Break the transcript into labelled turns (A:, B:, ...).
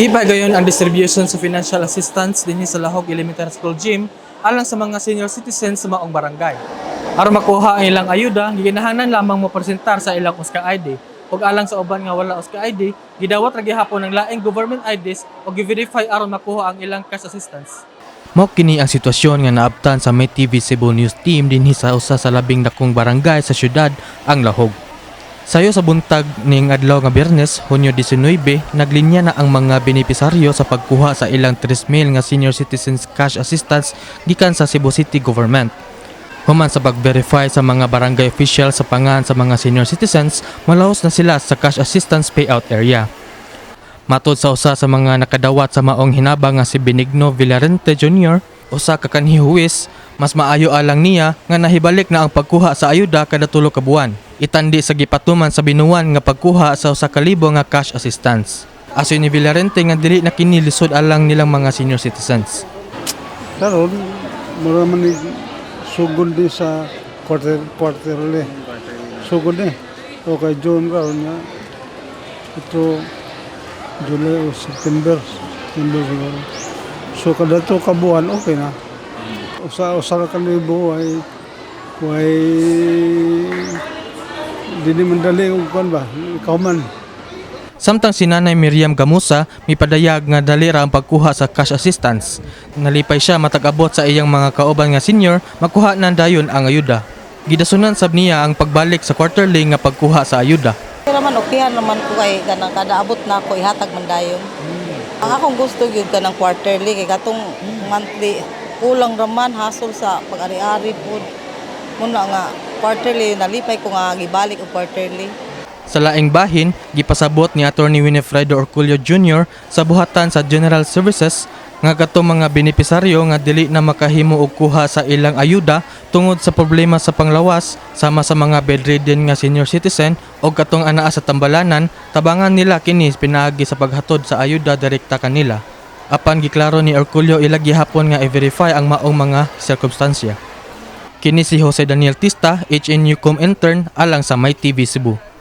A: Gipagayon ang distribution sa financial assistance dinhi sa Lahog Elementary School Gym alang sa mga senior citizens sa maong barangay. Aron makuha ang ilang ayuda, gikinahanglan lamang mo presentar sa ilang OSCA ID. Ug alang sa uban nga wala OSCA ID, gidawat ra gihapon ng laing government IDs o gi-verify aron makuha ang ilang cash assistance. Mao kini ang sitwasyon nga naabtan sa May TV Cebu News Team dinhi sa usa sa labing dakong barangay sa syudad, ang Lahog. Sayo sa buntag ning adlaw nga Biyernes, Hunyo 19, naglinya na ang mga benepisaryo sa pagkuha sa ilang 3,000 nga senior citizens cash assistance gikan sa Cebu City Government. Human sa pag-verify sa mga barangay official sa pangalan sa mga senior citizens, malahos na sila sa cash assistance payout area. Matod sa usa sa mga nakadawat sa maong hinabang nga si Benigno Villarente Jr., usa ka kanhihuwis, mas maayo alang niya nga nahibalik na ang pagkuha sa ayuda kada 3 ka buwan. Itandi sa gipatuman sa binuwan nga pagkuha sa 1,000 nga cash assistance. Asoy ni Villarente nga dili na kini lisod alang nilang mga senior citizens.
B: Karon mura man ni sugod ni sa quarterly. Sugod ni. O kay June karon nga ito July o September. September siguro. So kada 2 ka buwan okay na. Usa usa ra ka libo ay dili man dali og kuan ba ikaw man.
A: Samtang si Nanay Miriam Gamusa mipadayag nga dali ra ang pagkuha sa cash assistance. Nalipay siya matag abot sa iyang mga kauban nga senior makuha na dayon ang ayuda. Gidasunan sab niya ang pagbalik sa quarterly nga pagkuha sa ayuda.
C: Pero man okayhan naman ko kay kanang kada abot na ako ihatag man dayon. Ang akong gusto gyud kanang quarterly kay katong monthly kulang raman, hasol sa pag-ari-ari pud. Muna nga quarterly, nalipay ko nga gibalik og quarterly.
A: Sa laing bahin, gipasabot ni Attorney Winifredo Orcullo Jr. sa buhatan sa General Services nga katong mga benepisaryo nga dili na makahimo og kuha sa ilang ayuda tungod sa problema sa panglawas sama sa mga bedridden nga senior citizen o katong anaa sa tambalanan, tabangan nila kini pinaagi sa paghatod sa ayuda direkta kanila. Apan giklaro ni Orcullo ila gihapon nga i-verify ang maong mga sirkumstansya. Kini si Jose Daniel Tista, HNU Com intern alang sa My TV Cebu.